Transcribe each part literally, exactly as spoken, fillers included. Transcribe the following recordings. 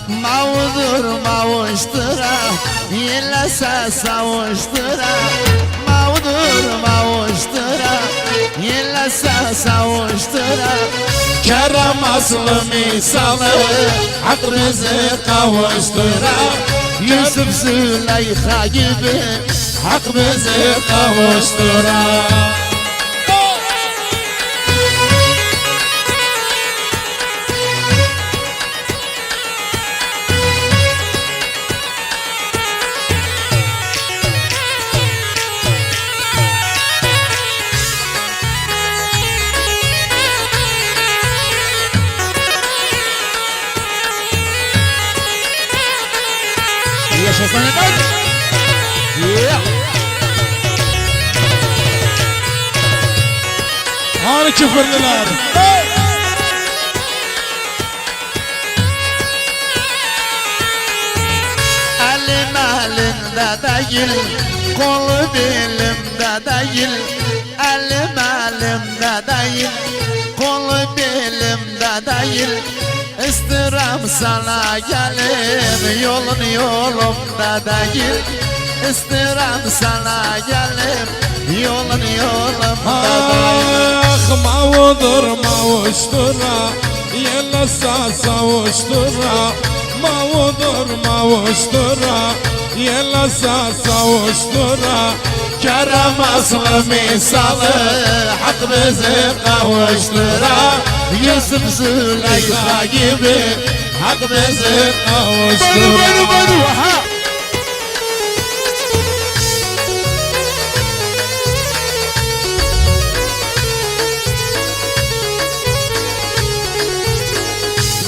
ماوودور، ماووشدورا، یئله‌سه ساووشدورا. ماوودور، ماووشدورا، یئله‌سه ساووشدورا. کرم اصلی مثالی، حق بیزی قاووشدورا. یوسف زلیخا گیبی، حق بیزی قاووشدورا. یاشاسین افندیم. یه. هانی کیفیرلیلر؟ هئی! الیم الیمده دئییل، قولوم ائلیمده دئییل. الیم الیمده دئییل، قولوم ائلیمده دئییل. ایسته‌ییرم سنه گلیم، یولون یولومدا دئییل. ایسته‌ییرم سنه گلیم، یولون یولومدا دئییل. آخ، ماوودور، ماووشدورا، یئله‌سه ساووشدورا. ماوودور، ماووشدورا، یئله‌سه ساووشدورا. کرم اصلی مثالی، حق بیزی قاووشدورا. یوسف زلیخا گیبی، حق بیزی قاووشدورا. بارو، بارو، بارو، ها!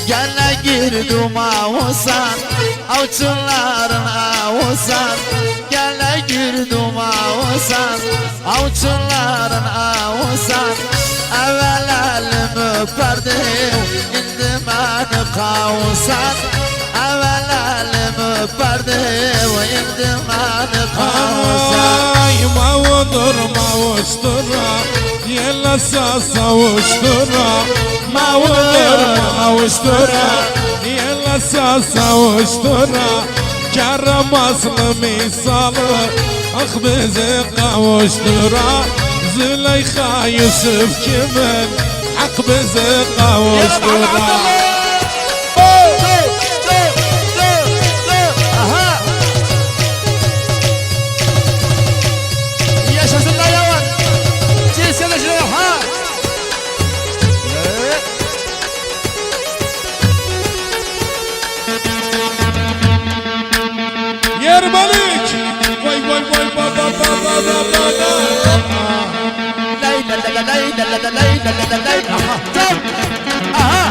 گله گیردیم آووسان، آوچیلارین آووسان. گله گیردیم آووسان، آوچیلارین آووسان. اول الیمی اؤپردین، ایندی منی قاووسان. اول الیمی اؤپردین، ایندی منی قاووسان. آی، ماوودور، ماووشدورا، یئله‌سه ساووشدورا. ماوودور، ماووشدورا، یئله‌سه ساووشدورا. کرم اصلی مثالی، حق بیزی قاووشدورا. زلیخا یوسف کیمین، حق بیزی قاووشدورا. آها. یاشاسین دایاوان. جنسیت اشیره، ها. یئر مالیک! وای، وای، وای، با، با. لای، لا، لا، لا، لای، لا، لا، لا، لای، لا، لا، لا، لای. آها، جان! آها!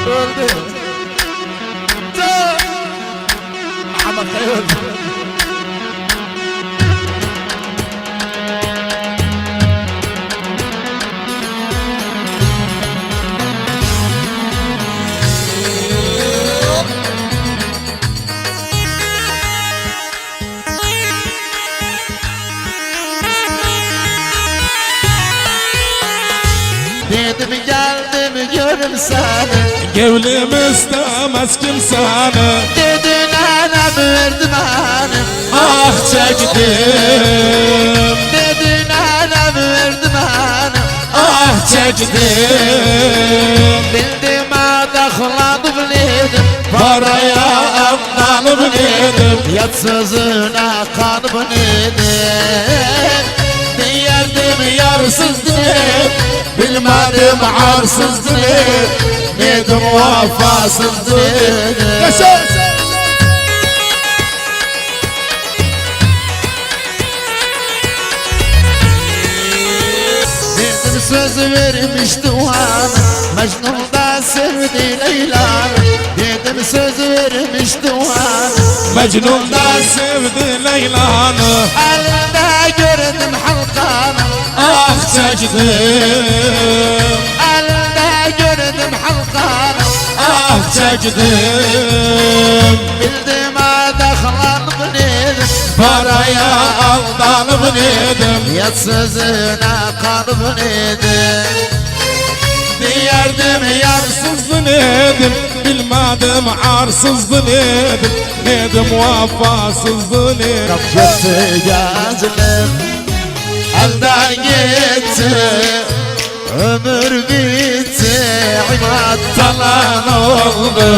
اؤلدو. محمد خیال. دئدیم گلدیم گؤروم سنی. گؤیلوم ایسته‌مز کیمسه‌نی. دئدین عنم وئردی منیم، آه چکدیم. دئدین عنم وئردی منیم، آه چکدیم. بیلدیم آداخلانیب نئدیم، پارایا آلدانیب نئدیم، یاد سؤزونه قانیب نئدیم. دئیردیم یارسیزدیر، بیلمه‌دیم عارسیزدیر، نئدیم وفاسیزدیر. یاشا! سؤز وئرمیشدی او آن، مجنون دا سئودی لیلانی. دئدیم سؤز وئرمیشدی او آن، مجنون دا سئودی لیلانی. الینده گؤردوم حلقانی، آه چکدیم. الینده گؤردوم حلقانی، آه چکدیم. بیلدیم آداخلانیب نئدیم، پارایا آلدانیب نئدیم، یاد سؤزونه قانیب نئدیم. دئیردیم یارسیزدی نئدیم، بیلمه‌دیم عارسیزدی نئدیم، نئدیم وفاسیزدی نئدیم. گئتدی گنجلیک، الدن گئتدی، عؤمور بیتدی، عماد تالان اولدو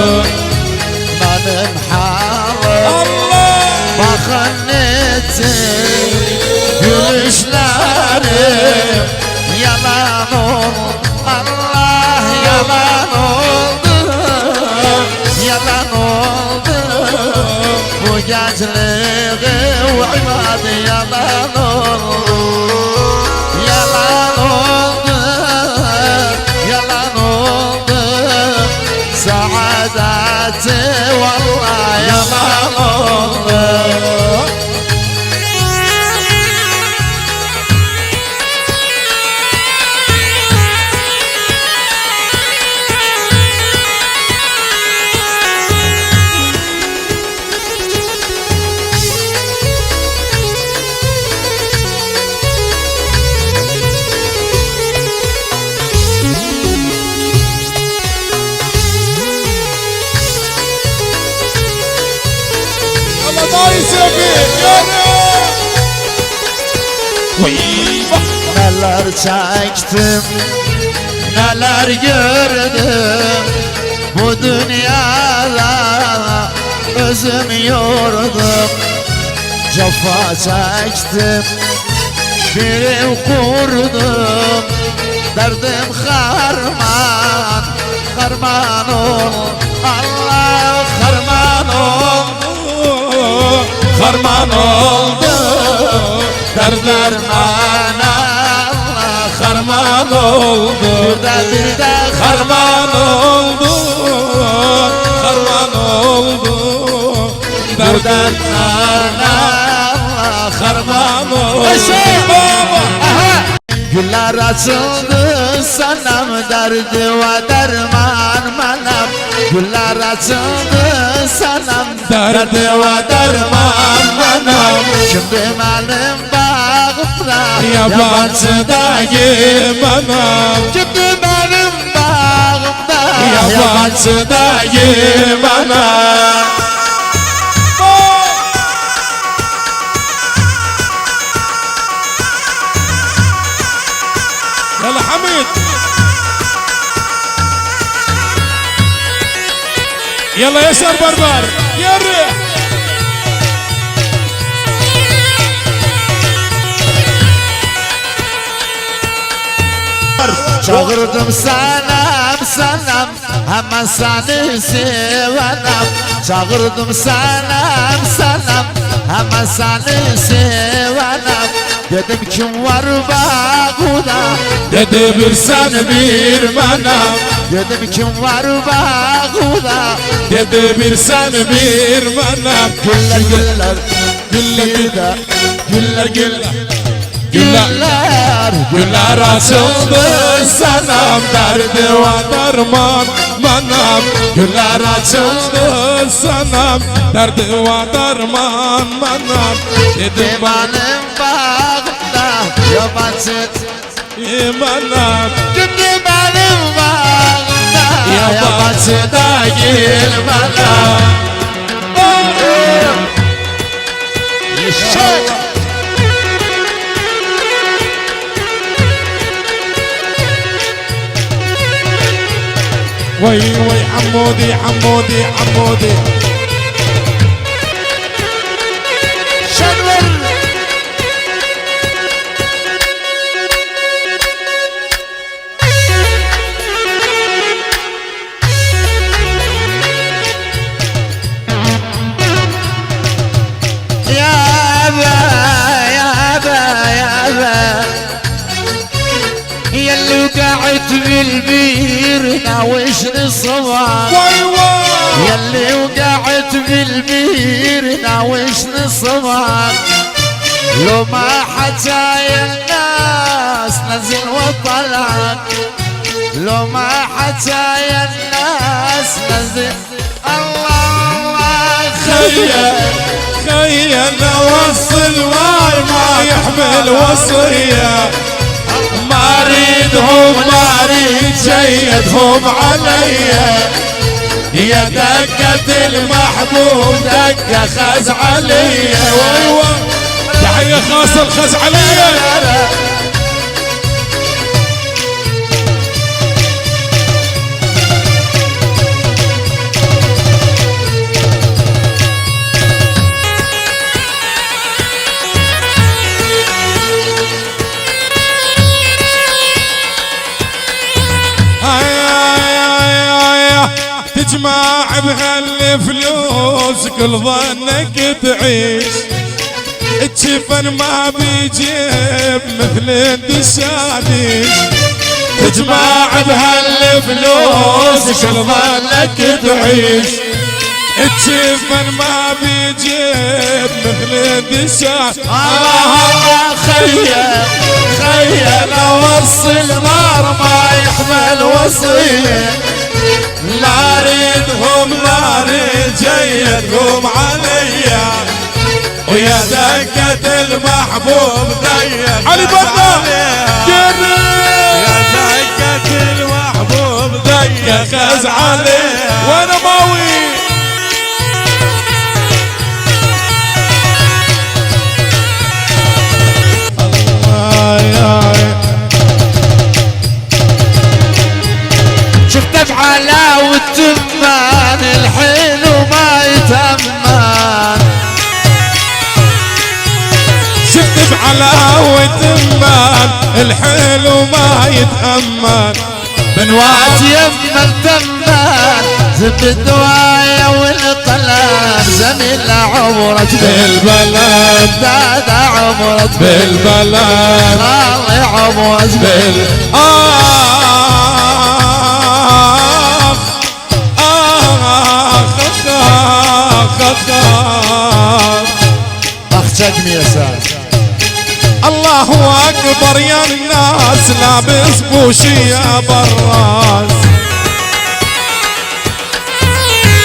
منیم حالیم. الله! باخین نئجه گولوشلریم یالان اولدو. الله، یالان اولدو، یالان اولدو. بو گنجلیگی و عماد یالان اولدو. یالان اولدو، یالان اولدو. سعادتی والله یالان اولدو. الله دایی سئوگی، یارا. وای، باخ. نه‌لر چکدیم، نه‌لر گؤردوم، بو دونیادا اؤزوم یوردوم، جفا چکدیم، بیر ائو قوردوم، دردیم خارمان، خارمان اول، الله، خارمان اولدو، خارمان اولدو. دردلر منه الله خارمان اولدو. بیر ده، بیر ده خارمان اولدو، خارمان اولدو. دردلر منه الله خارمان اولدو. ائشک! بابا! آها! گوللر آچیلدی صنم، دردیوه درمان منم. گوللر آچیلدی صنم، دردیوه درمان منم. کیمدیر منیم باغیمدا، یابانجی دئییل منه. کیمدیر منیم باغیمدا، یابانجی دئییل منه. یالا حمید. یالا یاشار باربار. یئری. چاغیردیم صنم، صنم، همن سنی سئوه‌نم. چاغیردیم صنم، صنم، همن سنی سئوه‌نم. دئدیم کیم وار باغیمدا؟ دئدی بیر سن بیر منم. دئدیم کیم وار باغیمدا؟ دئدی بیر سن بیر منم. گوللر، گوللر، گوللر، گوللر، گوللر، گوللر. گوللر، گوللر آچیلدی صنم، دردیوه درمان منم. گوللر آچیلدی صنم، دردیوه درمان منم. دئدیم منیم باغیمدا یابانجی منم. کیمدیر منیم باغیمدا یابانجی دئییل منه. ائشک! وای، وای، عمودی، عمودی، عمودی. شنوال. یا با، یا با، یا با. یئللر وش نصبك؟ لو ما حكى الناس نزل وطلعك. لو ما حكى الناس نزل. الله، الله، خيا، خيا، نوصل مار ما يحمل وصية. ما اريدهم، ما اريد جيتهم عليا. يا دقة المحبوب، دقة خزعلية. ايوه، تحية خاصة لخزعلية. هاي، هاي، هاي، هاي. تجمع بهالفلوس كل ظنك تعيش. الجفن ما بيجيب مثل الدشاديش. تجمع بهالفلوس كل ظنك تعيش. الجفن ما بيجيب مثل الدشاديش. آه، خيا، خيا، لو وصل مار ما يحمل وصية. لا اريدهم، لا اريد جيتهم عليا. ويا دقة المحبوب دقة علي بابا. عليا. يا دقة المحبوب دقة خزعلية. وين ماوي؟ الله يا شفت بعلاوة تمان الحلو ما يتأمن. شفت بعلاوة تمان الحلو ما يتأمن. بنوات يمه التمان، زب الدواية والقلم، زميل عمرك بالبلد، دادا عمرك بالبلد، خالي عمرك بال-، آخ، آخ، آخ، آخ، آخ. آخ، چکمه‌یه‌سن. الله أكبر يا الناس، لابس بوشية براس.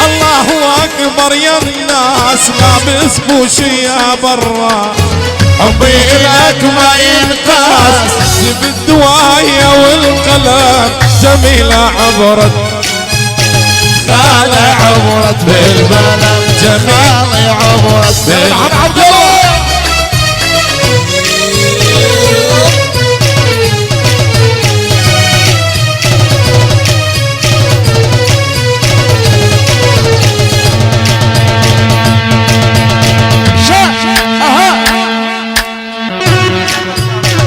الله أكبر يا الناس، لابس بوشية براس. حبي إلك ما ينقاس، بالدواية والقلم، جميلة عبرت. خالي عمرك بالبلد، جميل. خالي عمرك بال- عبد الله. شا-، أها.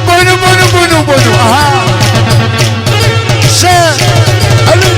بونو، بونو، بونو، بونو. أها. شا-، علي.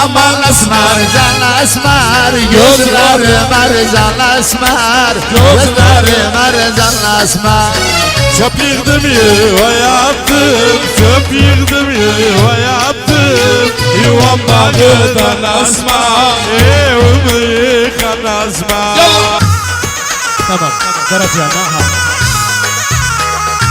آمان اسمر، جان اسمر، گؤزلری مرجان اسمر، گؤزلری مرجان اسمر. چؤپ ییغدیم، یووا یاپدیم، چؤپ ییغدیم، یووا یاپدیم. یووام باغیدان آسما، ائویمی ییخان آزما. تمام، قاراجییانا، ها.